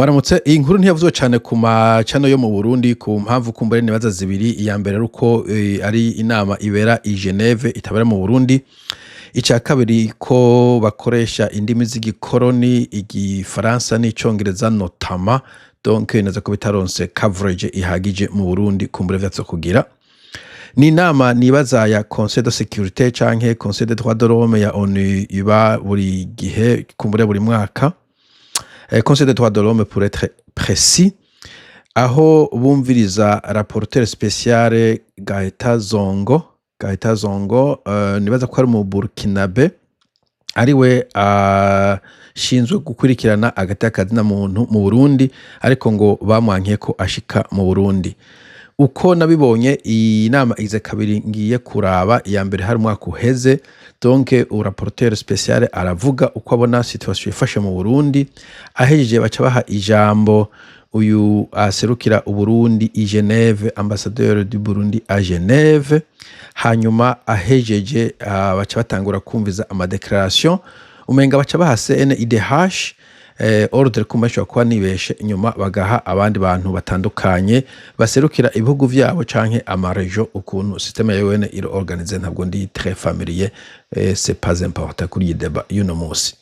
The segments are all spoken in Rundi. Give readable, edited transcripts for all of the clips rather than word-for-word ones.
Mwaramutse. Iyi nkuru ntiyavuzwe cane ku macano yo mu Burundi ku mpamvu kumbure nibaza zibiri. Iya mbere ari uko ari inama ibera i Geneve, itabera mu Burundi. Ica kabiri, ko bakoresha indimi z'igikoroni, igifaransa n'icongereza notamment, donc neza ko bitaronse coverage ihagije mu Burundi. Kumbure vyazo kugira ni inama nibaza ya Conseil de sécurité canke Conseil des droits de l'homme ya ONU, iba buri gihe, kumbure buri mwaka, Conseil des droits de l'homme pour être précis, aho bumviriza rapporteur spécial Gaëtan Zongo. Gaëtan Zongo, nibaza ko ari mu Burkinabe, ariwe ashinzwe gukurikirana agateka kazina muntu mu Burundi, ariko ngo bamwankiye ko ashika mu Burundi. Uko nabibonye, iyi nama ize kabiri ngiye kuraba. Iya mbere hari umwaka uheze. Donc rapporteur spécial aravuga uko abona situation ifashe mu Burundi. Ahejeje, baca baha ijambo uyu aserukira Uburundi i Geneve, ambassadeur du Burundi à Genève. Hanyuma ahejeje, baca batangura kumviza ama déclaration. Umenga baca baha CNIDH ordre, kumva nshobora kuba nibeshe. Inyuma bagaha abandi bantu batandukanye baserukira ibihugu vyabo canke ama région. Ukuntu système ya UN iri organisée ntabwo ndi très familier, c'est pas important kuri iyi débat y'uno musi.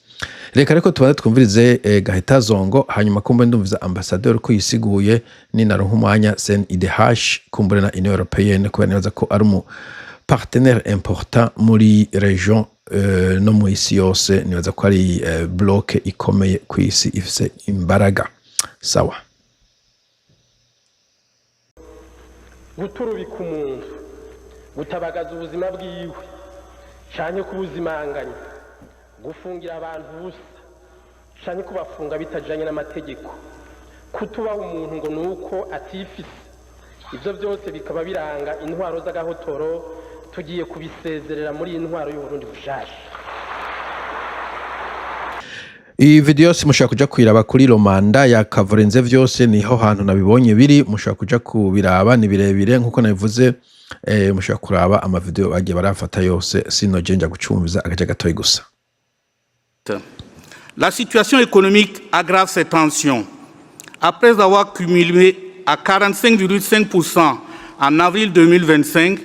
Reka ariko tubanze twumvirize Gaëtan Zongo, hanyuma kumbe ndumviza ambassadeur ko yisiguye, ninaronka umwanya CNIDH, kumbure na Union Européenne, kubera nibaza ko ari umu partenaire important muri région no mu isi yose. Nibaza ko ari bloc ikomeye ku isi, ifise imbaraga. Sawa. Guturubika umuntu, gutabagaza ubuzima bwiwe canke kubuzimanganya, gufungira abantu ubusa canke kubafunga bitajanye n'amategeko, kutubaha umuntu ngo ni uko atifise, ibyo byose bikaba biranga intwaro z'agahotoro. Tugiye kubisezerera muri iyi ntwaro y'Uburundi bushasha. Iyi video yose mushobora kuja kuyiraba kuri Romanda ya Kavorenze, vyose niho hantu nabibonye biri. Mushobora kuja kubiraba, ni birebire nkuko nabivuze. Mushobora kuraba ama video bagiye barafata yose, sinoje nja gucumviza agace gatoyi gusa. La situation économique aggrave ces tensions. Après avoir cumulé à 45,5% en avril 2025,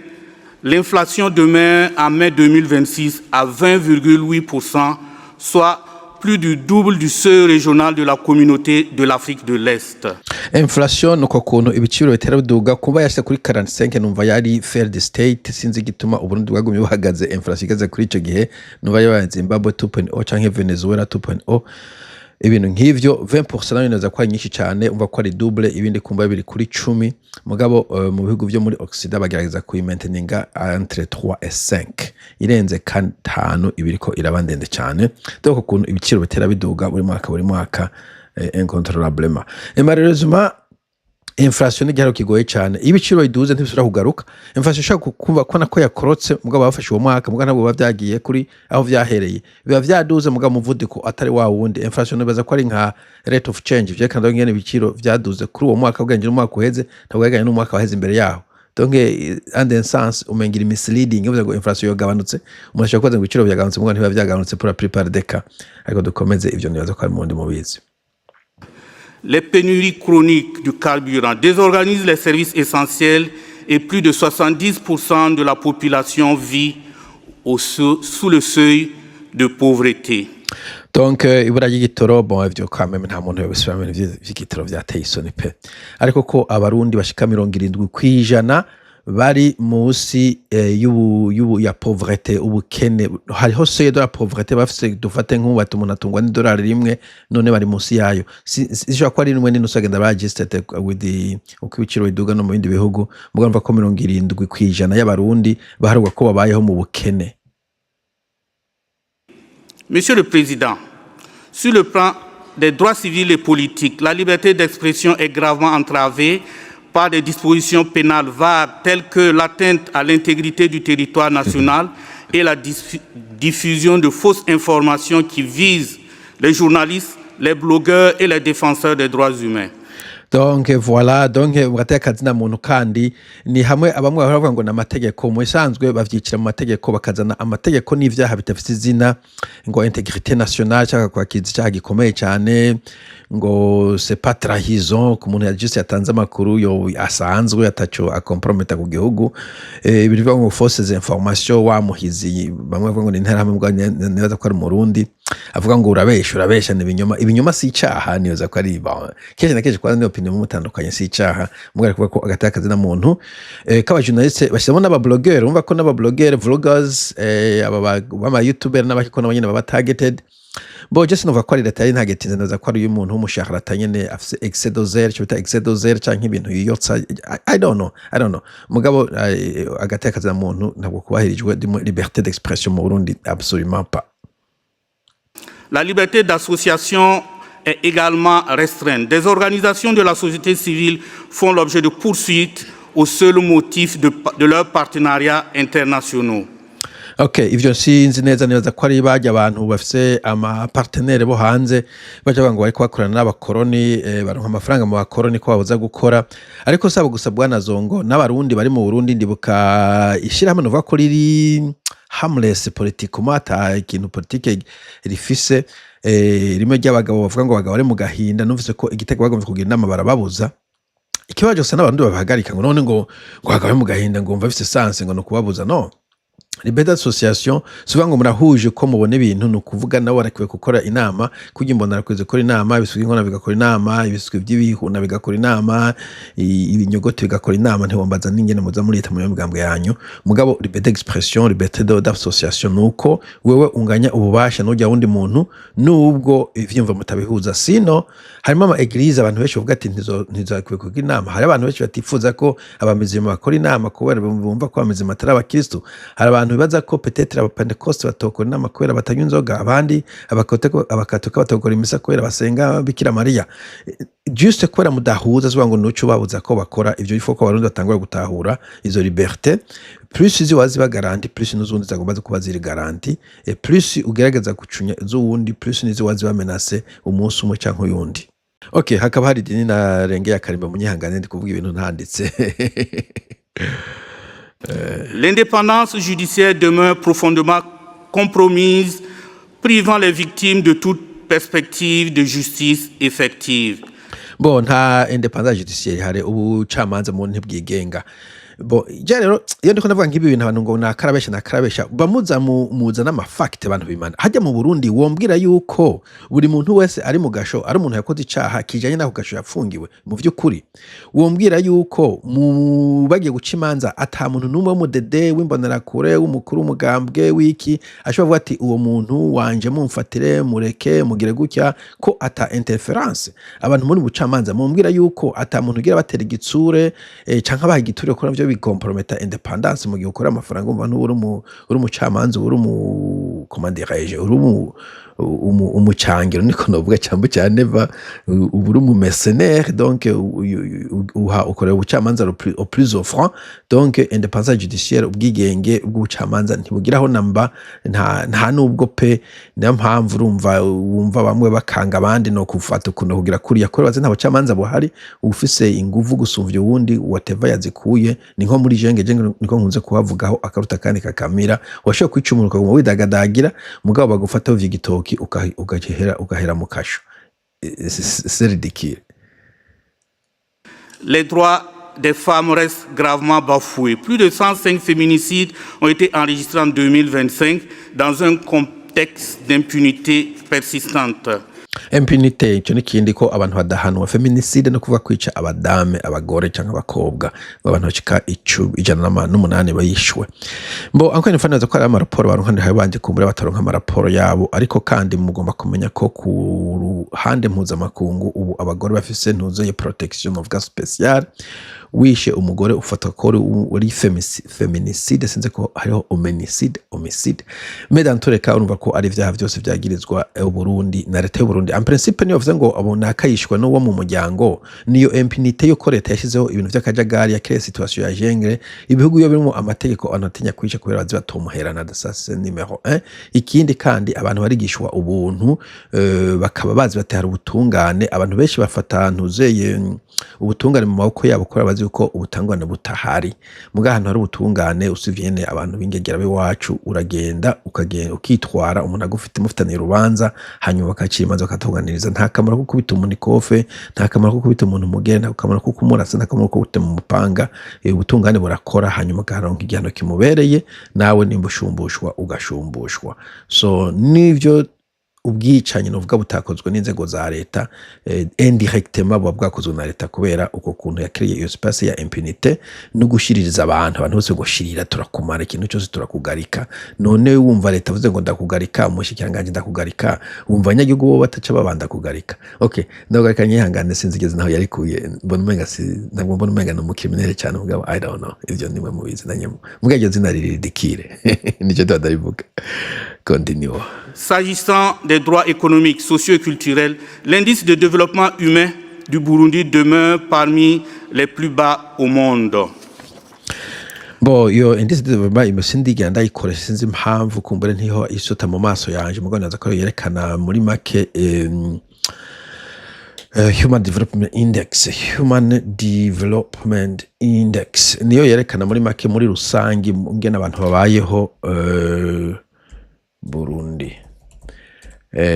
l'inflation demeure en mai 2026 à 20,8%, soit plus du double du seuil régional de la Communauté de l'Afrique de l'Est. Inflation nuko kuntu ibiciro bitera biduga. Kuba yashyize kuri 45, numva yari failed state. Sinzi igituma Uburundi bwagumye buhagaze inflation igeze kuri ico gihe. Numva yabaye Zimbabwe 2.0 canke Venezuela 2.0, ibintu nk'ivyo. 20% nayo neza ko ari nyinshi cyane, umva ko ari double. Ibindi kumva biri kuri 10, mugabo mu bihugu vyo muri Occident bagerageza kuyimainteninga entre 3 et 5. Irenze 5 ibiriko iraba ndende cyane. Donc ukuntu ibiciro bitera biduga buri mwaka, buri mwaka, incontrôlablement et malheureusement, inflation ni igiharo kigoye cyane. Iyo ibiciro biduze ntibisubira kugaruka. Inflation ishobora kuba ko nako yakorotse, mugabo bafashe uwo mwaka, mugabo ntabwo biba byagiye kuri aho vyahereye. Biba vyaduze, mugabo umuvuduko atari wa wundi. Inflation nibaza ko ari nka rate of change, vyerekana ingene ibiciro vyaduze kuri uwo mwaka ugereranyije n'umwaka uheze, ntabwo yegeranye n'umwaka waheze imbere yaho. Donc en un sens umenga iri misleading. Bivuze ngo inflation yogabanutse, umuntu ashobora kubaza ngo ibiciro vyagabanutse, mugabo ntibiba vyagabanutse pour la plupart des cas. Ariko dukomeze, ivyo nibaza ko ari mundi mubizi. Les pénuries chroniques du carburant désorganisent les services essentiels et plus de 70% de la population vit sous le seuil de pauvreté. Donc ibura ry'igitoro, bon, ivyo quand même nta muntu yobisubiramo. Ibintu vy'igitoro vyateye isoni pe. Ariko ko Abarundi bashika 70% bari musi y'ubu ya pauvreté, ubukene, hariho seuil de la pauvreté bafise. Dufate nk'ubu bati umuntu atungwa n'idolari rimwe, none bari musi yayo. Ishobora kuba ari rimwe n'inusu, agenda registered with the uko ibiciro biduga no mu bindi bihugu. Mugabo urumva ko 70% y'Abarundi baharurwa ko babayeho mu bukene. Monsieur le Président, sur le plan des droits civils et politiques, la liberté d'expression est gravement entravée par des dispositions pénales vagues telles que l'atteinte à l'intégrité du territoire national et la diffusion de fausses informations qui visent les journalistes, les blogueurs et les défenseurs des droits humains. Donc voilà, donc mugateka kazina muntu. Kandi ni hamwe abamwe bahora bavuga ngo ni amategeko, mu bisanzwe bavyicira mu mategeko, bakazana amategeko n'ivyaha bidafise izina, ngo intégrité nationale, cyangwa kwakiza icyaha gikomeye cyane, ngo c'est pas trahison ku muntu ya juste yatanze amakuru yo asanzwe ataco akomprometa ku gihugu. Birivuga ngo fausses informations, wa muhizi bamwe bavuga ngo ni Interahamwe, mbwa nibaza ko ari Umurundi, avuga ngo urabesha, urabesha, ni ibinyoma. Ibinyoma si icaha, nibaza ko ari, bon, kenshi na kenshi kwanza ni opinion mutandukanye, si icaha. Mugabo ari kuvuga ko agateka kazina muntu k'aba journaliste bashyiramo n'aba blogueur, urumva ko n'aba blogueur, vloggers, aba b'ama youtuber n'abaki, ko nabo nyene baba targeted. Bo je sinumva ko ari leta yari ntagetinze, ndaza ko ari umuntu w'umu charlatan nyene afise excès de zèle, ico bita excès de zèle, canke ibintu yiyotsa. I don't know, I don't know. Mugabo agateka kazina muntu ntabwo kubahirijwe, ndimo liberté d'expression mu Burundi, absolument pas. La liberté d'association est également restreinte. Des organisations de la société civile font l'objet de poursuites au seul motif de leurs partenariats internationaux. Ok, ivyo sinzi neza, nibaza ko ari barya abantu bafise ama partenaire bo hanze, baja bavuga ngo bariko bakorana n'abakoroni, baronka amafaranga mu bakoroni ko babuza gukora. Ariko sabo gusa, bwana Zongo, n'Abarundi bari mu Burundi. Ndibuka ishirahamwe novuga ko riri harmless politiquement, ata ikintu politike rifise, rimwe ry'abagabo bavuga ngo abagabo bari mu gahinda. Numvise ko igitego bagomvye kugira inama barababuza. Ikibazo gusa n'Abarundi babihagarika ngo none ngo abagabo bari mu gahinda, ngo umva bifise sens ngo ni ukubabuza. No liberté d'association, si ukuvuga ngo murahuje ko mubona ibintu, ni ukuvuga nabo barakwiye gukora inama, kurya imbona arakwiye gukora inama, ibiswi by'inkona bigakora inama, ibiswi by'ibihuna bigakora inama, ibinyogote bigakora inama. Ntiwombaza n'ingene muza murita mu migambwe yanyu. Mugabo liberté d'expression, liberté d'association, ni uko wewe unganya ububasha n'urya wundi muntu nubwo ivyiyumvo mutabihuza. Sino harimo ama église, abantu benshi bavuga ati ntizakwiye kugira inama. Hari abantu benshi batifuza ko abamizima bakora inama kubera bumva ko abamizima atari abakristo. Hari abantu bibaza ko peut-être abapentekoste batokora inama kubera batanywa inzoga, abandi abakatolika batokora imisa kubera basenga Bikira Mariya. Juste kubera mudahuza zuba ngo nuco babuza ko bakora ivyo. Ifo ko Abarundi batangura gutahura izo liberté, plus ziba ziba garanties, plus n'uzundi zagomba kuba ziri garanties, et plus ugerageza gucunya z'uwundi, plus n'iziwa ziba menacées umunsi umwe canke uyundi. Ok, hakaba hari idini narengeye akarimba, munyihangane, ndi kuvuga ibintu ntanditse. L'indépendance judiciaire demeure profondément compromise, privant les victimes de toute perspective de justice effective. Bo nta indépendance judiciaire ihari, ubucamanza mu ntibwigenga. Bo je rero iyo ndiko ndavuga nk'ibi bintu, abantu ngo nakarabesha, nakarabesha, bamuza muza n'ama facts. Abantu bimana hajya mu Burundi, wombwira yuko buri muntu wese ari mu gasho ari umuntu yakoze icaha kijanye n'ako gasho yapfungiwe? Mu vy'ukuri wombwira yuko mu bagiye guca imanza ata muntu n'umwe w'umudede, w'imbonerakure, w'umukuru w'umugambwe w'iki ashobora kuvuga ati uwo muntu wanje mumfatire, mureke, mugire gutya, ko ata interférence? Abantu muri bucamanza, mumbwira yuko ata muntu ugira batera igitsure, canke abaha igiture, ko navyo bikomprometa indépendance mu gihe ukora amafaranga? Umva nturi uri umucamanza, uri umu, comment dirais-je, uri umucangiro, niko novuga, cyangwa cya neva, uba uri umu mercenaire. Donc uha ukorera ubucamanza au plus offrant. Donc indépendance judiciaire, ubwigenge bw'ubucamanza ntibugiraho namba, nta nubwo pe. Niyo mpamvu urumva wumva bamwe bakanga abandi no kufata ukuntu kugira kuriya, kubera bazi nta bucamanza buhari, ufise inguvu gusumvya uwundi, whatever yazikuye. Ni nko muri jenge jenge, niko nkunze kuhavugaho, akaruta kandi kakamira. Washobora kwica umuntu ukaguma widagadagira, mugabo bagufata uvye igitoki ugahera mu kasho. C'est ridicule. Les droits des femmes restent gravement bafoués. Plus de 105 féminicides ont été enregistrés en 2025 dans un contexte d'impunité persistante. Impunité, icyo ni ikindi, ko abantu badahanwa. Féminicide no kuvuga kwica abadame, abagore cyangwa abakobwa, ngo abantu bashika 108 bayishwe. Mbo encore une fois, neza ko ari amaraporo baronka, hari banje kumbura bataronka amaraporo yabo. Ariko kandi mugomba kumenya ko ku ruhande mpuzamakungu ubu abagore bafise ntuzeye protection novuga spéciale. Wishe umugore ufata ko uri féminicide, sinzi ko hariho hominicide, homicide, mais dans tous les cas urumva ko ari ivyaha vyose vyagirizwa Burundi na leta y'u Burundi. Burundi. En principe, niyo bavuze ngo abo nakayishwa n'uwo mu muryango, niyo impunité yuko leta yashizeho ibintu vy'akajagari, ya créé situation ya jungle. Ibihugu iyo birimo amategeko, abantu batinya kwica kubera bazi batomuherana. Ça, c'est numéro 1. Ikindi kandi, abantu barigishwa ubuntu, bakaba bazi bati hari ubutungane. Abantu benshi bafata ntuzeye ubutungane mu maboko yabo kubera bazi yuko ubutungane butahari. Muga ahantu hari ubutungane, usivye nyene abantu b'ingegera b'iwacu, uragenda ukagenda ukitwara umuntu agufite, mufitaniye urubanza, hanyuma bakacira imanza, bakatunganiriza. Nta kamaro ko kubita umuntu ikofe, nta kamaro ko kubita umuntu umugere, nta kamaro ko kumurasa, nta kamaro ko gutema umupanga. Ubutungane burakora, hanyuma akaronka igihano kimubereye, nawe nimba ushumbushwa ugashumbushwa. So nivyo ubwicanyi novuga butakozwe n'inzego za leta, indirectement buba bwakozwe na leta, kubera uko kuntu yakiriye iyo espace ya impunité no gushiririza abantu bose ngo shirira, turakumara, ikintu cyose turakugarika. None wumva leta avuze ngo ndakugarika, umushikiranganji ndakugarika, wumva abanyagihugu bo bataca babanda kugarika? Okay, ndakugarika. Nyihangane, sinzigeze naho yarikuye. Mbona umenga si, ntabwo mbona umenga ni umu criminel cyane, mugabo I don't know, ivyo nimwe mubizi nanye mugabo iryo zina riri ridicule, nicyo tuba ndabivuga. Continue. S'agissant des droits économiques, sociaux et culturels, l'indice de développement humain du Burundi demeure parmi les plus bas au monde. Bo iyo indice de développement imo sindigera ndayikoresha, sinzi impamvu, kumbure ntiho isota mu maso yanje, mugabo naza ko yerekana muri make Human Development Index. Human Development Index niyo yerekana muri make, muri rusangi, ngene abantu babayeho. Burundi,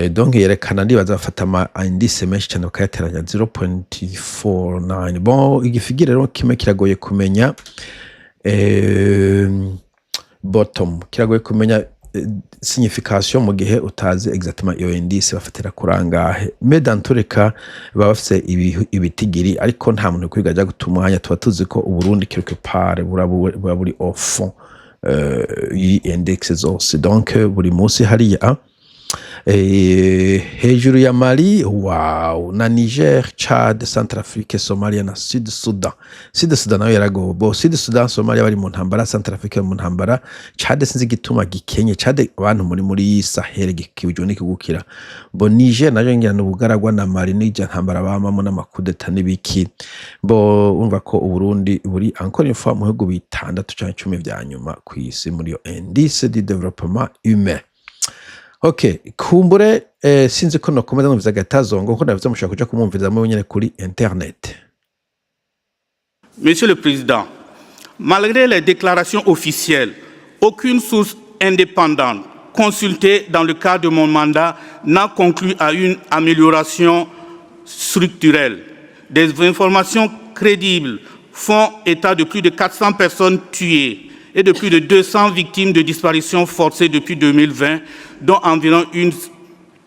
donc yerekana, ndibaza bafata ama indice menshi cyane bakayateranya, 0.49. Bon, igi figure rero kimwe kiragoye kumenya, bottom kiragoye kumenya signification mu gihe utazi exactement iyo indice bafatira kurangahe. Mais dans tous les cas baba bafise ibitigiri, ariko nta muntu kwiga ajya guta umwanya. Tuba tuzi ko Uburundi quelque part buba buri au fond y'i index zose. Donc buri munsi hariya, hejuru ya Mali, wow, na Niger, Chad, Centrafrique, Somalia na Sud Sudan. Sud Sudan nayo yaragowe. Bo Sud Sudan, Somalia bari mu ntambara, Centrafrique bari mu ntambara, Chad sinzi igituma gikenye. Chad abantu muri Sahel gikibijwe n'ikigukira. Bo Niger nayo ngira ni ubugaragwa, na Mali n'ijya ntambara bamamo n'amakudeta n'ibiki. Bo urumva ko Uburundi buri encore une fois mu bihugu bitandatu canke 10 vya nyuma kw'isi muri iyo indice du développement humain. Ok, kumbure sinzi ko nokomeza numviza Agatazongo, ko navuze mushobora kuja kumwumviriza mwe nyene kuri internet. Monsieur le Président, malgré les déclarations officielles, aucune source indépendante consultée dans le cadre de mon mandat n'a conclu à une amélioration structurelle. Des informations crédibles font état de plus de 400 personnes tuées et de plus de 200 victimes de disparitions forcées depuis 2020, dont environ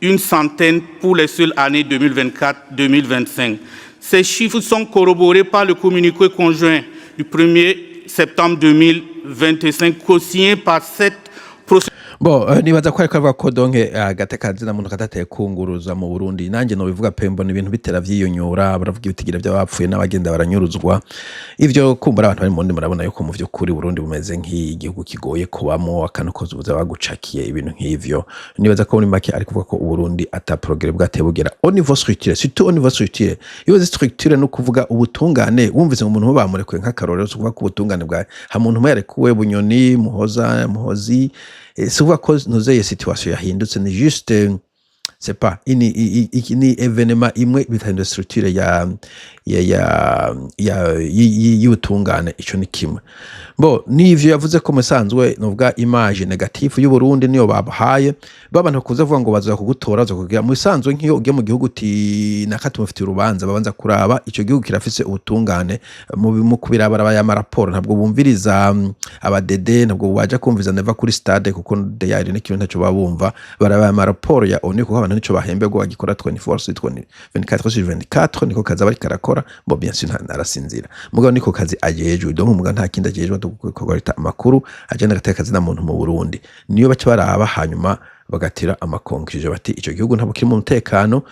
une centaine pour les seules années 2024-2025. Ces chiffres sont corroborés par le communiqué conjoint du 1er septembre 2025, co-signé par sept Bo nibaza ko ariko avuga ko donc agateka kazina muntu kadateye kunguruza mu Burundi. Nanjye no bivuga pe, mbona ibintu bitera vyiyonyora, baravuga ibitigira by'abapfuye n'abagenda baranyuruzwa. Ivyo kumbura abantu bari mu Burundi murabona yuko mu vy'ukuri Burundi bumeze nk'igihugu kigoye kubamo, akantu kose ubuza bagucakiye, ibintu nk'ivyo. Nibaza ko muri make ari kuvuga ko Uburundi ata progrès bwateye bugera au niveau structurel, surtout au niveau structurel. Iyo uzi structure no kuvuga ubutungane, wumvise ngo umuntu bamurekuye nk'akarorero, si ukuvuga ko ubutungane bwa ha muntu umwe yarekuwe, Bunyoni, Muhoza, Muhozi, si ukuvuga ko ntuzeye situation yahindutse. Ni juste, c'est pas ini ni événement imwe bitahindura structure ya y'ubutungane. Ico ni kimwe. Bo nivyo yavuze ko musanzwe novuga image négative y'u Burundi niyo babahaye. Babantu bakuze kuvuga ngo baza kugutora, baza kugira musanzwe nk'iyo ugiye mu gihugu uti nakati mufitiye urubanza, babanza kuraba ico gihugu kirafise ubutungane mu kubiraba ya maraporo. Ntabwo bumviriza abadede, ntabwo baja kumviriza neva kuri stade, kuko deyari n'ikintu ntaco baba bumva. Baraba amaraporo ya ONU, kuko abantu nico bahemberwa, bagikora 24 sur 20, 24 sur 24, niko kazi aba ariko arakora. Bo bien sûr ntarasinzira, mugabo niko kazi ajejwe. Donc mugabo nta kindi ajejwe kugarita amakuru ajana agateka kazi na muntu mu Burundi. Niyo baca baraba, hanyuma bagatira ama conclusions bati ico gihugu ntabwo kiri mu mutekano.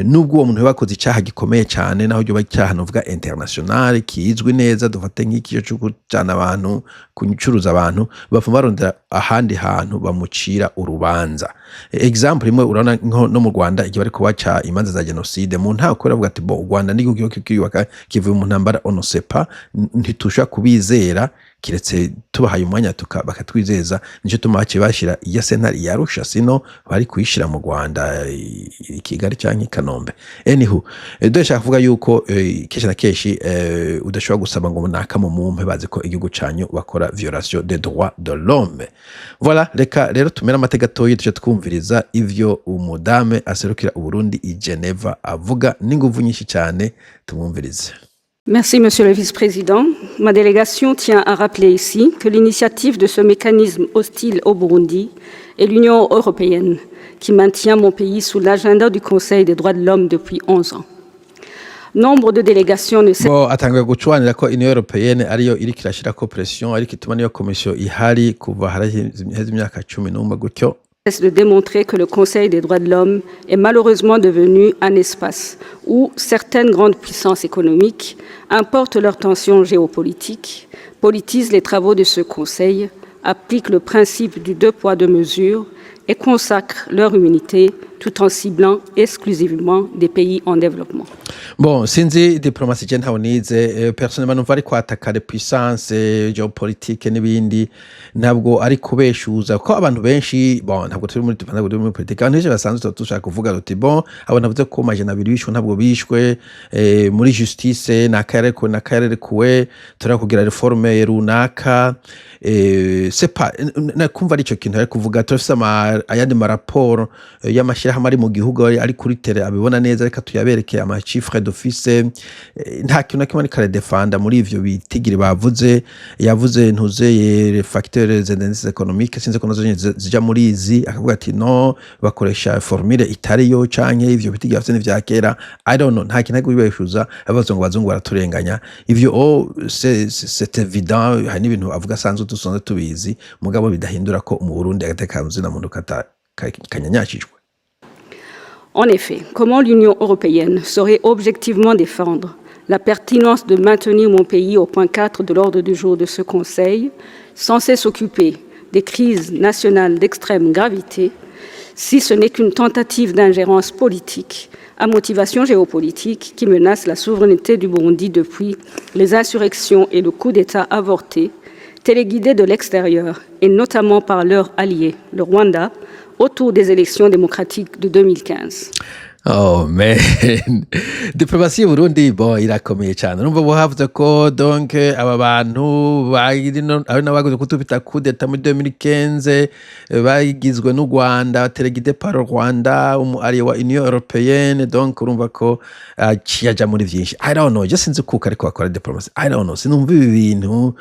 Nubwo uwo muntu yakoze icyaha gikomeye cyane, naho ryoba icyaha novuga international kizwi neza, dufate nk'iki cyo kujana abantu, kucuruza abantu, bapfa barondera ahandi hantu bamucira urubanza. Exemple imwe, urabona nko no mu Rwanda igihe bariko baca imanza za génocide, mu ntaho kubera bavuga ati: "Bo, u Rwanda n'igihugu kiriko kiriyubaka, kivuye mu ntambara, on ne sait pas, ntitushobora kubizera kiretse tubahaye umwanya bakatwizeza." Nico tuma baciye bashira iya sentare yarusha, sino bari kuyishira mu Rwanda i Kigali canke i Kanombe. Anywho, ndashaka kuvuga yuko kenshi na kenshi udashobora gusaba ngo naka mu mumpe bazi ko igihugu canyu bakora violation des droits de l'homme. Voilà, reka rero tumere amate gatoyi, tuje twumviriza ivyo umudame aserukira Uburundi i Geneva avuga n'inguvu nyinshi cyane. Tumwumvirize. Merci, Monsieur le Vice-président. Ma délégation tient à rappeler ici que l'initiative de ce mécanisme hostile au Burundi est l'Union européenne, qui maintient mon pays sous l'agenda du Conseil des droits de l'homme depuis 11 ans. Nombre de délégations ne cessent Bo atanguye gucwanira ko Union européenne ariyo iriko irashirako pression, ariko ituma niyo komisiyo ihari kuva haraheze imyaka 11 gutyo. de démontrer que le Conseil des droits de l'homme est malheureusement devenu un espace où certaines grandes puissances économiques importent leurs tensions géopolitiques, politisent les travaux de ce Conseil, appliquent le principe du deux poids, deux mesures et consacrent leur immunité tout en ciblant exclusivement des pays en développement. Bon, sinzi diplomatie, je ntaho nize. Personnellement numva ari kwataka les puissances géopolitique n'ibindi, ntabwo ari kubeshuza ko abantu benshi. Bon, ntabwo turi muri politique. Abantu benshi basanzwe tuba dushaka kuvuga tuti: "Bon, abo navuze ko 200 bishwe, ntabwo bishwe muri justice, nakarerekuwe, turakugira réforme runaka." C'est pas nakumva ari ico kintu ari kuvuga. Turafise ayandi maraporo y'amashyirahamwe ari mu gihugu, ari kuri terrain, abibona neza, reka tuyabereke ama chiffres d'office. Nta kintu na kimwe ariko aradefanda muri ivyo bitigiri bavuze. Yavuze ntuzeye les facteurs d'indices économiques, sinzi ko nazo nyene zija muri izi, akavuga ati: "No bakoresha formule itariyo, canke ivyo bitigiri bafise n'ivya kera." I don't know. Nta kintu ari kubibeshuza, abavuze ngo abazungu baraturenganya, ivyo oh, c'est évident. Hari n'ibintu avuga asanzwe dusanzwe tubizi, mugabo bidahindura ko mu Burundi agateka na muntu kanyanyashijwe. En effet, comment l'Union européenne saurait objectivement défendre la pertinence de maintenir mon pays au point 4 de l'ordre du jour de ce Conseil, censé s'occuper des crises nationales d'extrême gravité, si ce n'est qu'une tentative d'ingérence politique à motivation géopolitique qui menace la souveraineté du Burundi depuis les insurrections et le coup d'État avorté, téléguidés de l'extérieur et notamment par leur allié, le Rwanda, autour des élections démocratiques de 2015? Oh man, diplomatie y'Uburundi, bon, irakomeye cyane. Urumva bo havuze ko donc aba bantu ari n'abaguze kutubita coup d'état muri 2015 bagizwe n'u Rwanda, téléguidé par le Rwanda, umu allié wa Union européenne. Donc urumva ko aciye aja muri vyinshi. I don't know, je sinzi kuko ariko bakora diplomatie. I don't know, sinumva ibi bintu.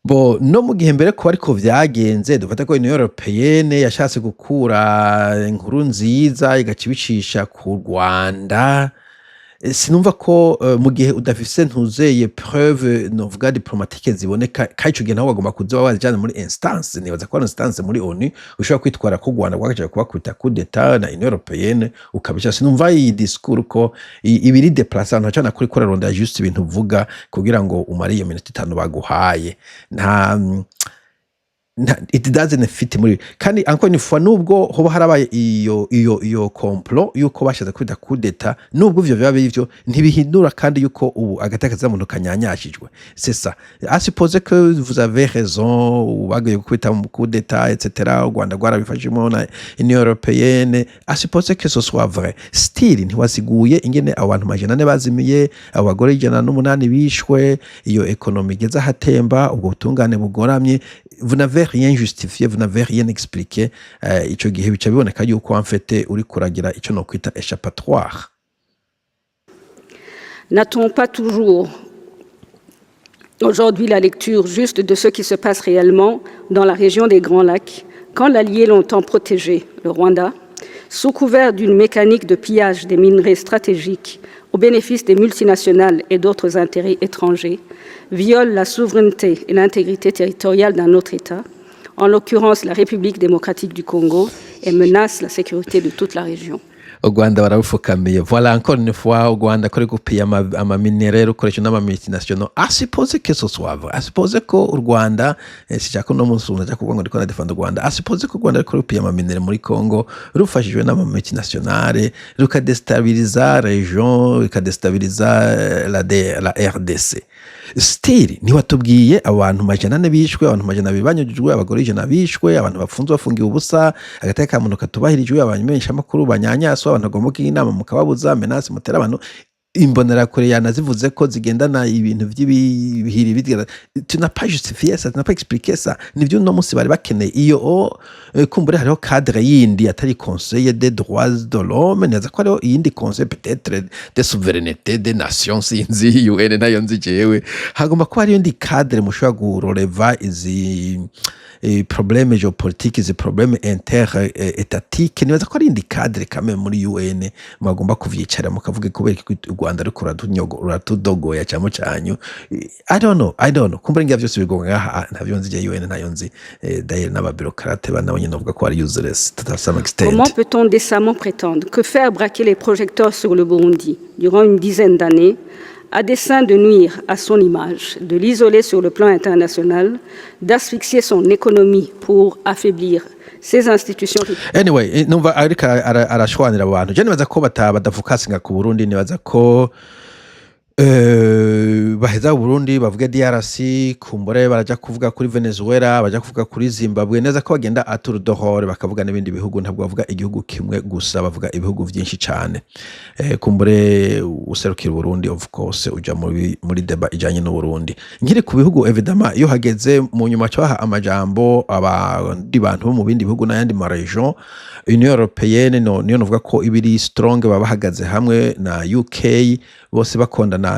Bo no mu gihe mbere ko ariko vyagenze, dufate ko Union européenne yashatse gukura inkuru nziza igaca ibicisha ku Rwanda. Sinumva ko mu gihe udafise ntuzeye preuve novuga diplomatique ziboneka, kandi ico gihe naho bagomba kuza bazijana muri instance. Nibaza ko ari instance muri ONU ushobora kwitwara ko u Rwanda rwagaje kubakubita coup d'état na Union européenne ukabica. Sinumva iyi discours ko ibiri déplacé ahantu hacana kuri kurarondera juste ibintu uvuga kugira ngo umare iyo minota 5 baguhaye. Nta it doesn't fit muri. Kandi encore une fois, nubwo hoba harabaye iyo complot yuko bashatse kwita coup d'état, nubwo ivyo biba bivyo, ntibihindura kandi yuko ubu agateka muntu kanyanyashijwe. C'est ça, à supposer que vous avez raison, bagiye gukubita mu coup d'état, etc., u Rwanda rwarabifashemo na Union européenne, à supposer que ce soit vrai, still ntiwasiguye ingene abo bantu 400 bazimiye, abo bagore 108 bishwe, iyo économie igeze ahatemba, ubwo butungane bugoramye. Vous n'avez rien justifié, vous n'avez rien expliqué. Ico gihe bica biboneka yuko en fait uri kuragira ico no kwita échappatoire. N'a-t-on pas toujours aujourd'hui la lecture juste de ce qui se passe réellement dans la région des Grands Lacs, quand l'allié longtemps protégé, le Rwanda, sous couvert d'une mécanique de pillage des minerais stratégiques au bénéfice des multinationales et d'autres intérêts étrangers, viole la souveraineté et l'intégrité territoriale d'un autre État, en l'occurrence la République démocratique du Congo, et menace la sécurité de toute la région? U Rwanda bararufukamiye. Voilà, encore une fois, u Rwanda ko gupiya ama minerais rukoresha n'ama multinationaux, à supposer que ce soit vrai, à supposer ko u Rwanda, sishaka no munsi umuntu aja kuvuga ngo ndiko ndadefenda u Rwanda, à supposer ko u Rwanda ruriko rupiya ama minerais muri Congo rufashijwe n'ama multinationales, rukadestabiliza région, rukadestabiliza la RDC, still ntiwatubwiye abantu 400 bishwe, abantu 200 banyujijwe, abagore 100 bishwe, abantu bafunzwe bafungiwe ubusa, agateka ka muntu katubahirijwe, abamenyeshamakuru banyanyaswa, abantu bagomba kugira inama mukababuza, menace mutera abantu, Imbonerakure yanazivuze ko zigendana ibintu vy'ibihiri bigenda. Tu n'as pas justifié ça, tu n'as pas expliqué ça. Nivyo uno munsi bari bakeneye iyo kumbure hariho cadre yindi atari Conseil des droits de l'homme. Neza ko hariho iyindi conseil, peut-être de souveraineté des nations, sinzi, UN nayo nzi jewe. Hagomba kuba hariyo indi cadre mushobora guroreva izi problème géopolitique, izi problème inter étatique. Nibaza ko ari indi cadre kame muri UN mwagomba kuvyicara mukavuga kubera ko u Rwanda ruriko ruratudogoya camo canyu. I don't know, I don't know. Kumbura ngira vyose bigomba ngaha, ntavyo nzi je, UN ntayo nzi. D'ailleurs n'aba bureaucrates ba nabo nyene bavuga ko ari useless to some extent. Comment peut-on décemment prétendre que faire braquer les projecteurs sur le Burundi durant une dizaine d'années, à dessein de nuire à son image, de l'isoler sur le plan international, d'asphyxier son économie pour affaiblir ses institutions? Anyway, numva ariko arashwanira abo bantu. Je nibaza ko badafokasinga ku Burundi. Nibaza ko baheza Burundi bavuge DRC, kumbure baraja kuvuga kuri Venezuela, baja kuvuga kuri Zimbabwe. Neza ko bagenda à tour de rôle bakavuga n'ibindi bihugu. Ntabwo bavuga igihugu kimwe gusa, bavuga ibihugu vyinshi cane. Kumbure userukira Burundi, of course uja muri débat ijanye n'Uburundi. Nkiri ku bihugu, évidemment iyo hageze mu nyuma cyaha amajambo abandi bantu bo mu bindi bihugu n'ayandi ma région, Union Européenne no niyo novuga ko ibiri strong, baba bahagaze hamwe na UK bose bakondana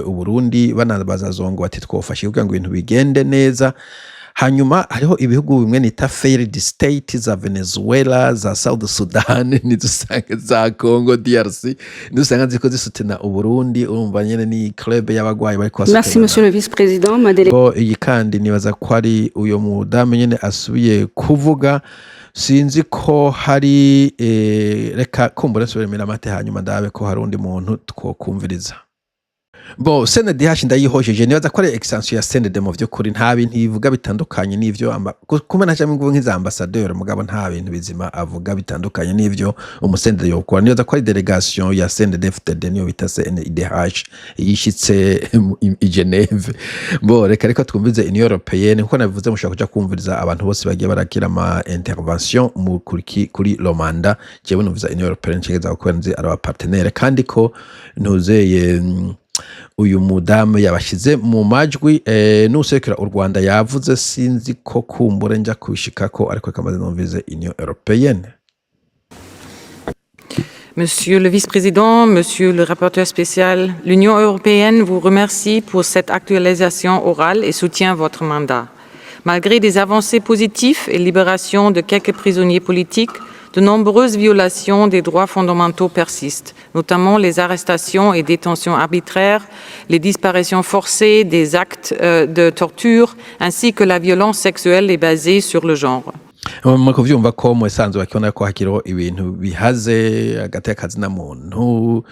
Uburundi, banabaza Zongo bati twofashe kugira ngo ibintu bigende neza. Hanyuma hariho ibihugu bimwe nita failed state, za Venezuela, za South Sudan, nizo usanga, za Congo DRC, nizo usanga ziko zisutena Uburundi. Urumva nyene ni club y'abagwayi bariko Merci, basutena. Monsieur le Vice-président. Ma délégation Bo iyi kandi nibaza ko ari uyo mudamu nyene asubiye kuvuga. Sinzi ko hari reka kumbura nsubire amate, hanyuma ndabe ko hari undi muntu twokumviriza. Bo CNDH ndayihojeje, nibaza ko ari extension ya CND. Mu vy'ukuri nta bintu bivuga bitandukanye n'ivyo kumbe ntacamo inguvu nk'iza ambassadeur, mugabo nta bintu bizima avuga bitandukanye n'ivyo umu CND yokora. Nibaza ko ari délégation ya CNDD-FDD, niyo bita CNIDH, yishitse i Geneve. Bo reka reka twumvize Union Européenne. Nkuko nabivuze, mushobora kuja kumviriza abantu bose bagiye baragira ama intervention mu kuri le mandat. Jewe numviza Union Européenne nshegeza kubera nzi ari aba partenaire, kandi ko ntuzeye uyu mudamu yabashize mu majwi. N'userukira u Rwanda yavuze, sinzi ko kumbure nja kubishikako, ariko reka maze numvize Union Européenne. Monsieur le vice-président, Monsieur le rapporteur spécial, l'Union européenne vous remercie pour cette actualisation orale et soutient votre mandat. Malgré des avancées positives et libération de quelques prisonniers politiques, de nombreuses violations des droits fondamentaux persistent, notamment les arrestations et détentions arbitraires, les disparitions forcées, des actes de torture, ainsi que la violence sexuelle et basée sur le genre. Muri kuvyumva ko mu isanzwe bakibona ko hakiriho ibintu bihaze hagati y'akazina muntu,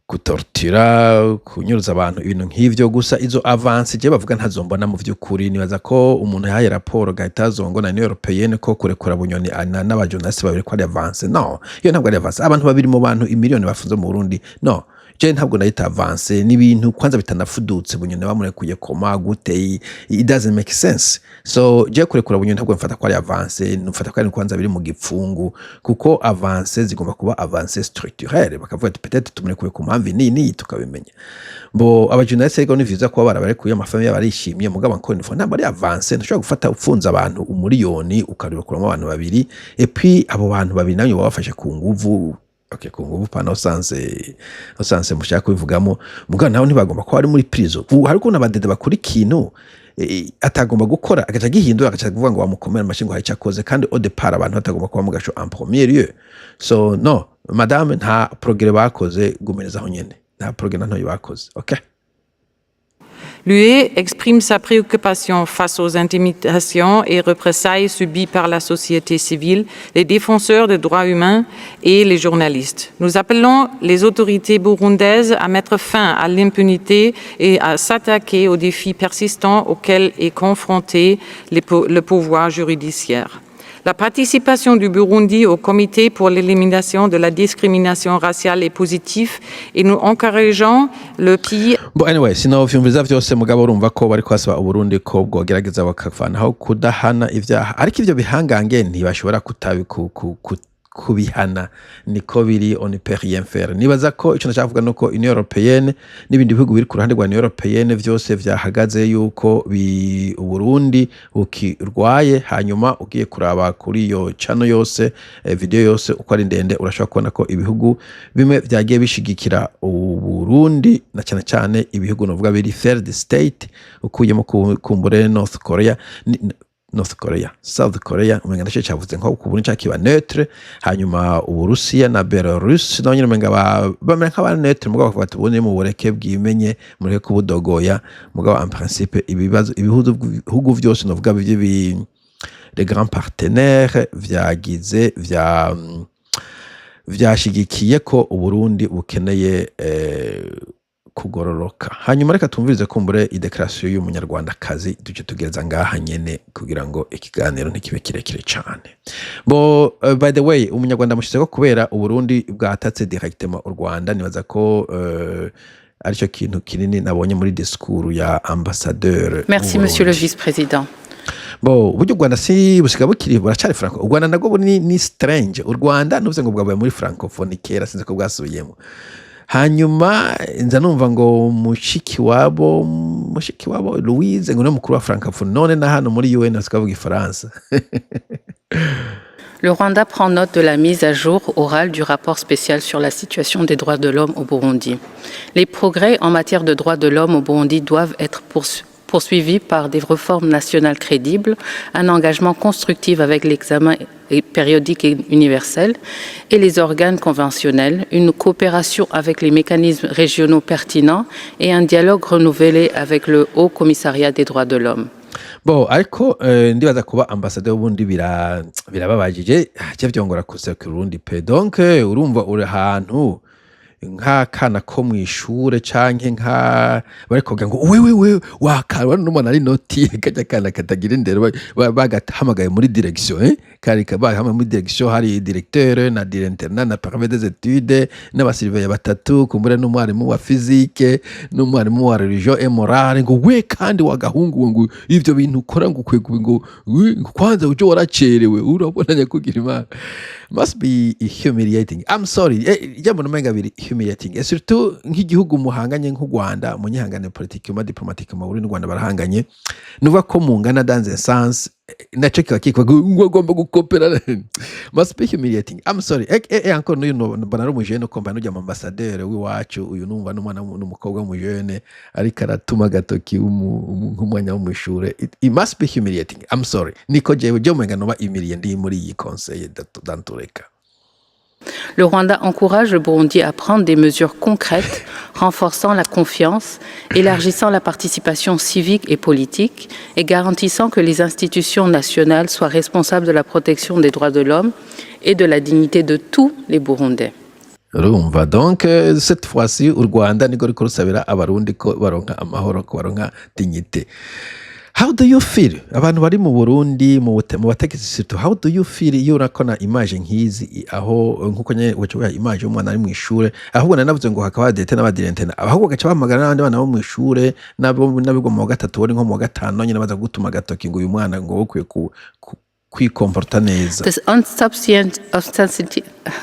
gutortira, kunyuruza abantu, ibintu nk'ivyo. Gusa izo avancées je bavuga ntazombona mu vy'ukuri. Nibaza ko umuntu yahaye raporo Gaëtan Zongo na Union Européenne ko kurekura Bunyoni n'aba journaliste babiri ko ari avancée. No, iyo ntabwo ari avancée. Abantu babiri mu bantu imiliyoni bafunze mu Burundi, no, je ntabwo nayita avancée. N'ibintu kwanza bitanafudutse. Bunyoni bamurekuye koma gute? It doesn't make sense. So je kurekura Bunyoni ntabwo mfata ko ari avancée, mfata ko ari kwanza biri mu gipfungu, kuko avancée zigomba kuba avancée structurelle, bakavuga ati peut-être tumurekuye ku mpamvu iyi n'iyi, tukabimenya. Bo aba journaliste rero ni vyiza kuba barabarekuye, ama famille barishimye, mugabo encore une fois ntabwo ari avancée. Ntushobora gufata upfunza abantu umuriyoni ukarekuramo abantu babiri, et puis abo bantu babiri nawe babafashe ku nguvu. Okay, ku nguvu pana usanze mushaka kubivugamo, mugabo nawe ntibagomba kuba ari muri prison. Ubu hari ukuntu abadede bakora ikintu atagomba gukora, agaca agihindura, agaca kuvuga ngo bamukomere amashyi ngo hari icyo akoze, kandi au départ abantu batagomba kuba mu gasho en premier lieu. So no, madame, nta progrès bakoze, gumereza aho nyene, nta progrès na ntoyi bakoze. Okay. L'UE exprime sa préoccupation face aux intimidations et représailles subies par la société civile, les défenseurs des droits humains et les journalistes. Nous appelons les autorités burundaises à mettre fin à l'impunité et à s'attaquer aux défis persistants auxquels est confronté le pouvoir judiciaire. La participation du Burundi au Comité pour l'élimination de la discrimination raciale est positive et nous encourageons le pays Bon, anyway, sinovyumviriza vyose, mugabo urumva ko bariko basaba Uburundi ko bwogerageza bakavanaho kudahana ivyaha, ariko ivyo bihangange ntibashobora kutabi kubihana. Niko biri, on ne peut rien faire. Nibaza ko ico ndashaka kuvuga nuko Union Européenne n'ibindi bihugu biri ku ruhande rwa Union Européenne vyose vyahagaze yuko Uburundi bukirwaye. Hanyuma ugiye kuraba kuri iyo channel yose, video yose uko ari ndende, urashobora kubona ko ibihugu bimwe vyagiye bishigikira Uburundi, na cyane cyane ibihugu novuga biri third state, ukuyemo kumbure North Korea, North Korea, South Korea, umenga naco cavuze nko ku Burundi kiba neutre. Hanyuma Uburusiya na Belarus nabo nyene umenga bamera nk'aba neutre, mugabo bakavuga ati ubundi mu bureke bwimenye, mureke kubudogoya. Mugabo en principe ibibazo ibihugu vyose novuga bivyo les grands partenaires vyagize vyashigikiye ko Uburundi bukeneye kugororoka. Hanyuma reka tumvirize kumbure i déclaration y'umunyarwandakazi, duce tugereza ngaha nyene kugira ngo ikiganiro ntikibe kirekire cane. Bo by the way, umunyarwanda mushizeko kubera Uburundi bwatatse directement u Rwanda. Nibaza ko aricyo kintu kinini nabonye muri discours ya ambassadeur Merci, Monsieur le w'Uburundi. Vice-président. Bo uburyo u Rwanda si busiga bukiri, buracari franco. U Rwanda nabwo ni strange. U Rwanda nuvuze ngo bwabaye muri Francophonie kera, sinzi ko bwasubiyemo. Hanyuma nza numva ngo mushiki wabo Louise ngo niwe mukuru wa Francophonie, none na hano muri UN basigaye bavuga ifaransa. Le Rwanda prend note de la mise à jour orale du rapport spécial sur la situation des droits de l'homme au Burundi. Les progrès en matière de droits de l'homme au Burundi doivent être poursuivis par des réformes nationales crédibles, un engagement constructif avec l'examen périodique et universel et les organes conventionnels, une coopération avec les mécanismes régionaux pertinents et un dialogue renouvelé avec le Haut Commissariat des droits de l'homme. Bo ariko ndibaza kuba ambassadeur w'ubundi birababajije, je vyongora kuserukira Urundi pe. Donc urumva uri ahantu nk'akana ko mw'ishure canke nka bariko bavuga ngo wewe wewe wakaba n'umwana ari noti kajya kana katagira indero, bagahamagaye muri direction, kari bahamagaye muri direction, hari directeur na directeur na préfet des études n'aba surveillants batatu, kumbure n'umwarimu wa physique n'umwarimu wa religion et morale, ngo we kandi wagahungu ngo ivyo bintu ukora ngo ukwiye ngo kwanza uje waracerewe, urabona nyakugira Imana. Must be humiliating, I'm sorry, jambo numenga biri humiliating, et surtout nk'igihugu muhanganye nk'u Rwanda, munyihangane politiquement, diplomatiquement Burundi n'u Rwanda barahanganye, nuvuga ko mungana dans un sens, naco kiba kikwa ngo agomba gukopera. Must be humiliating, I'm sorry. Encore n'uyu mbona ari umujene, uko mbona ujya mu ambassadeur w'iwacu uyu, numva n'umwana n'umukobwa w'umujene ariko aratuma agatoki nk'umwanya wo mw'ishure. It must be humiliating, I'm sorry. Niko jewe je umenga noba humilié ndi muri iyi conseil dantureka. Le Rwanda encourage le Burundi à prendre des mesures concrètes renforçant la confiance, élargissant la participation civique et politique et garantissant que les institutions nationales soient responsables de la protection des droits de l'homme et de la dignité de tous les Burundais. Urumva donc cette fois-ci u Rwanda niko riko rusabira Abarundi ko baronka amahoro, ko baronka dignité. How do you feel, abantu bari mu Burundi, mu bategetsi surtout, how do you feel iyo urakona image nk'izi, aho nkuko nyene ugaca uha image y'umwana ari mw'ishure, ahubwo nanavuze ngo hakaba directeur n'aba directeur, ahubwo bagaca bahamagara n'abandi bana bo mw'ishure n'abiga mu wa gatatu, bari nko mu wa gatanu nyene, baza gutuma agatoki ngo uyu mwana ngo ukwiye kwikomporta neza.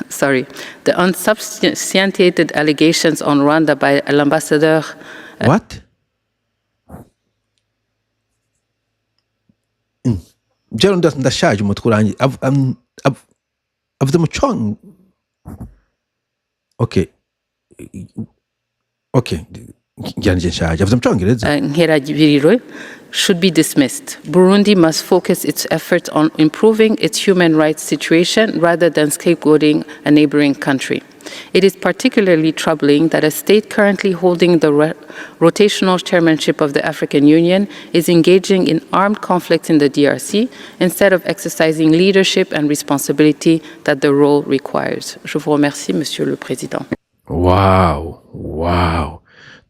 Sorry, the unsubstantiated allegations on Rwanda by l'ambassadeur What? Jewe ndashaje, umutwe urangiye. Avuze mu con, okay, ngira nje nshaje, avuze mu Congereza. Nkerabiriro should be dismissed. Burundi must focus its efforts on improving its human rights situation rather than scapegoating a neighboring country. It is particularly troubling that a state currently holding the rotational chairmanship of the African Union is engaging in armed conflicts in the DRC instead of exercising leadership and responsibility that the role requires. Je vous remercie, Monsieur le Président. Wow.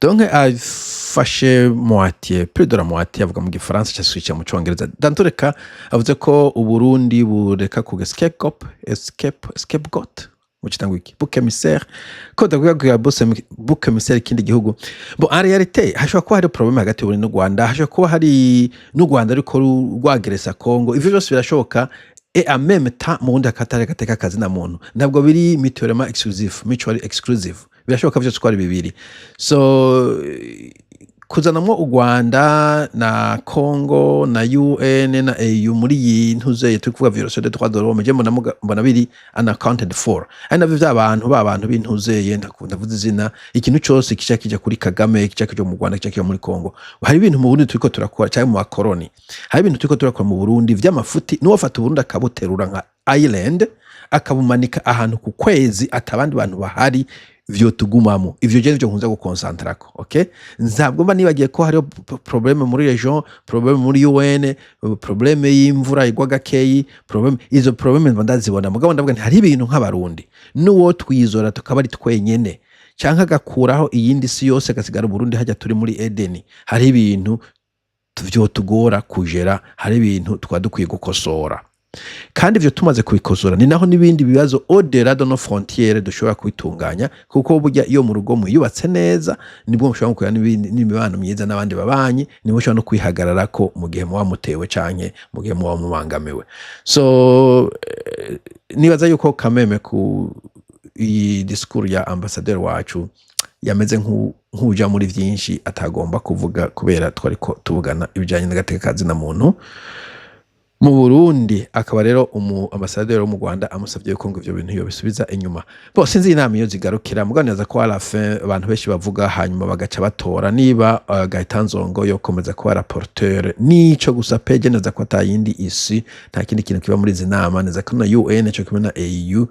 Donc afashe moitié, plus de la moitié avuga mu Gifaransa, cyasubiye mu Congereza. Dantureka avuze ko Uburundi bureka ku scapegoat, scapegoat mu kitango iki, bouc émissaire, ko ndavuga ko bouc émissaire ikindi gihugu. Bon, en réalité hashobora kuba hari problème hagati y'Uburundi n'u Rwanda, hashobora kuba hari n'u Rwanda ariko rwageresa Congo, ivyo byose birashoboka. Et en même temps mu Burundi hakatari agateka kazina muntu, ntabwo biri mutuellement exclusive, mutually exclusive, birashoboka vyose ko ari bibiri. So kuzanamwo u Rwanda na Congo na UN na AU muri iyi ntuzeye turi kuvuga violation des droits de l'homme, je mbona biri unaccounted for. Ari navyo vy'abantu ba bantu b'intuzeye, ndavuze izina, ikintu cose kica kija kuri Kagame, kica kija mu Rwanda, kica kija muri Congo. Hari ibintu mu Burundi turiko turakora cyangwa mu bakoroni, hari ibintu turiko turakora mu Burundi vy'amafuti. N'uwafata Uburundi akabuterura nka island, akabumanika ahantu ku kwezi atabandi bantu bahari, vyotugumamo. Ivyo je nivyo nkunze gukonsantrako. Okay, ntabwo mba nibagiye ko hariho problème muri région, problème muri UN, problème y'imvura igwa gakeyi, problème, izo problème mba ndazibona. Mugabo ndavuga nti hari ibintu nk'Abarundi n'uwo twizora tukaba ari twenyene, canke agakuraho iyindi si yose, agasigara Uburundi hajya turi muri Edeni, hari ibintu vyotugora kujera, hari ibintu twaba dukwiye gukosora. Kandi ivyo tumaze kubikosora, ni naho n'ibindi bibazo au-delà de nos frontières dushobora kubitunganya, kuko burya iyo mu rugo mwiyubatse neza, nibwo mushobora kugira n'imibano myiza n'abandi babanyi, nibwo mushobora no kwihagararako mu gihe muba mutewe canke mu gihe muba mubangamiwe. So nibaza yuko kameme ku iyi discours ya ambassadeur wacu yameze nk'uja muri vyinshi atagomba kuvuga, kubera twariko tuvugana ibijanye n'agateka na muntu mu Burundi, akaba rero umu ambassadeur wo mu Rwanda amusavye yuko ngo ivyo bintu yobisubiza inyuma. Bo sinzi inama iyo zigarukira, mugabo nibaza ko à la fin abantu benshi bavuga, hanyuma bagaca batora niba Gaëtan Nzongo yokomeza kuba rapporteur. Nico gusa pe, je neza ko atayindi isi, nta kindi kintu kiba muri izi nama. Neza ko na UN co kimwe na AU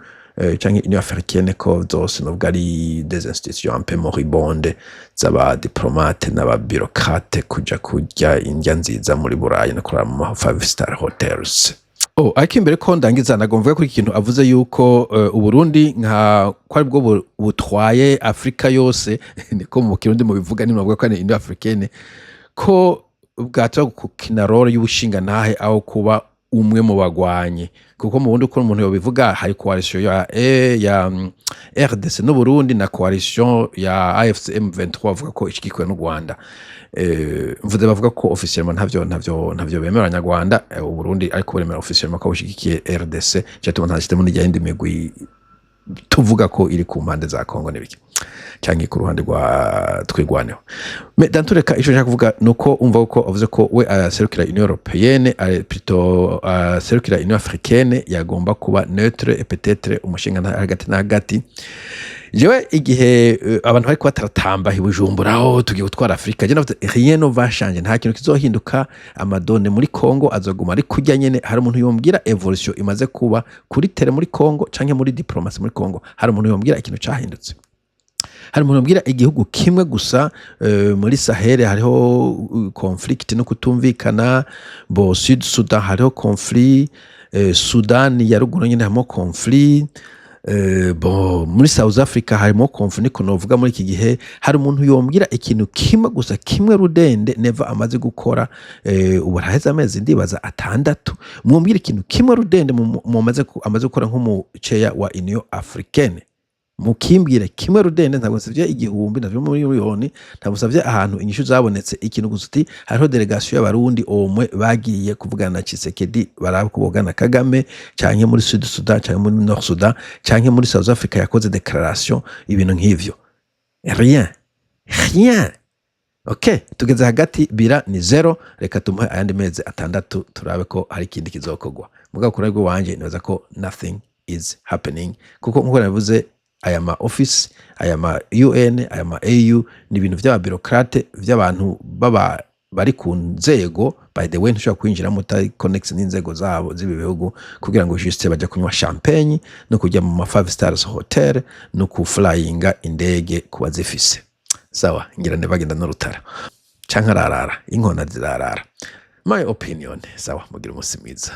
canke Union africaine, ko zose nubwo ari des institutions un peu moribondes z'aba diplomates n'aba bureaucrates kuja kurya indya nziza muri Burayi no kurara mu ma five star hotels. Oh, ariko imbere ko ndangiza, nagomba kuri ikintu avuze yuko Uburundi nka ko ari bwo butwaye Afrika yose, niko mu Kirundi mu bivuga, ni bavuga ko ari Union africaine, ko bwatura gukina rôle y'ubushingantahe aho kuba umwe mu bagwanyi. Kuko mu bundi uko umuntu yobivuga, hari coalition ya RDC n'Uburundi na coalition ya AFC M23 bavuga ko ishigikiwe n'u Rwanda. Mvuze bavuga ko, officiellement ntavyo bemera Abanyarwanda. Uburundi ariko buremera officiellement ko bushigikiye RDC, cyatuma ntashitemo n'ijya yindi migwi tuvuga ko iri ku mpande za Congo n'ibiki canke ku ruhande rwa Twigwaneho. Mais dans tous les cas, ico nshaka kuvuga nuko umva ko avuze ko we aserukira Union européenne, plutôt aserukira Union africaine, yagomba kuba neutre et peut-être umushinga hagati na hagati. Jewe igihe abantu bariko bataratamba i Bujumbura, oh, tugiye gutwara Afrika, je navuze: rien ne va changer, nta kintu kizohinduka. Amadone muri Congo azoguma ari kurya nyene. Hari umuntu yombwira évolution imaze kuba kuri terrain muri Congo canke muri diplomatie muri Congo? Hari umuntu yombwira ikintu cahindutse? Hari umuntu yombwira igihugu kimwe gusa muri Sahel hariho conflict no kutumvikana? Bo Sud Sudan hariho conflit, Sudan ya ruguru nyene harimo conflit, bon, muri South Africa harimo conflit. Niko novuga muri iki gihe, hari umuntu yombwira ikintu kimwe gusa, kimwe rudende Neva amaze gukora? Ubu araheze amezi ndibaza 6. Mwumbwira ikintu kimwe rudende amaze gukora nk'umuceya wa Union africaine, mukimbwire kimwe rudende. Ntabwo nsavye igihumbi, ntabwo muri miliyoni, ntabwo nsavye ahantu inyishu zabonetse. Ikintu gusa uti hariho délégation y'Abarundi omwe bagiye kuvugana na Tshisekedi, barabe ko bogana Kagame, canke muri Sud Sudan, canke muri Nord Sudan, canke muri South Africa yakoze déclaration, ibintu nk'ivyo. Rien, rien. Ok, tugeze hagati, bira ni zéro. Reka tumuhe ayandi mezi 6, turabe ko hari ikindi kizokorwa. Mugabo kuri rwo wanje nibaza ko nothing is happening, kuko nkuko nabivuze, aya ma office, aya ma UN, aya ma AU ni ibintu vy'aba bureaucrates, vy'abantu baba Bari ku nzego. By the way, ntushobora kwinjiramo utari connect n'inzego zabo z'ibi bihugu, kugira ngo juste bajya kunywa champagne no kujya mu ma five stars hotel no kuflyinga indege ku bazifise. Sawa, ngira bagenda n'urutara canke ararara, inkona zirarara. My opinion. Sawa, mugira umunsi mwiza.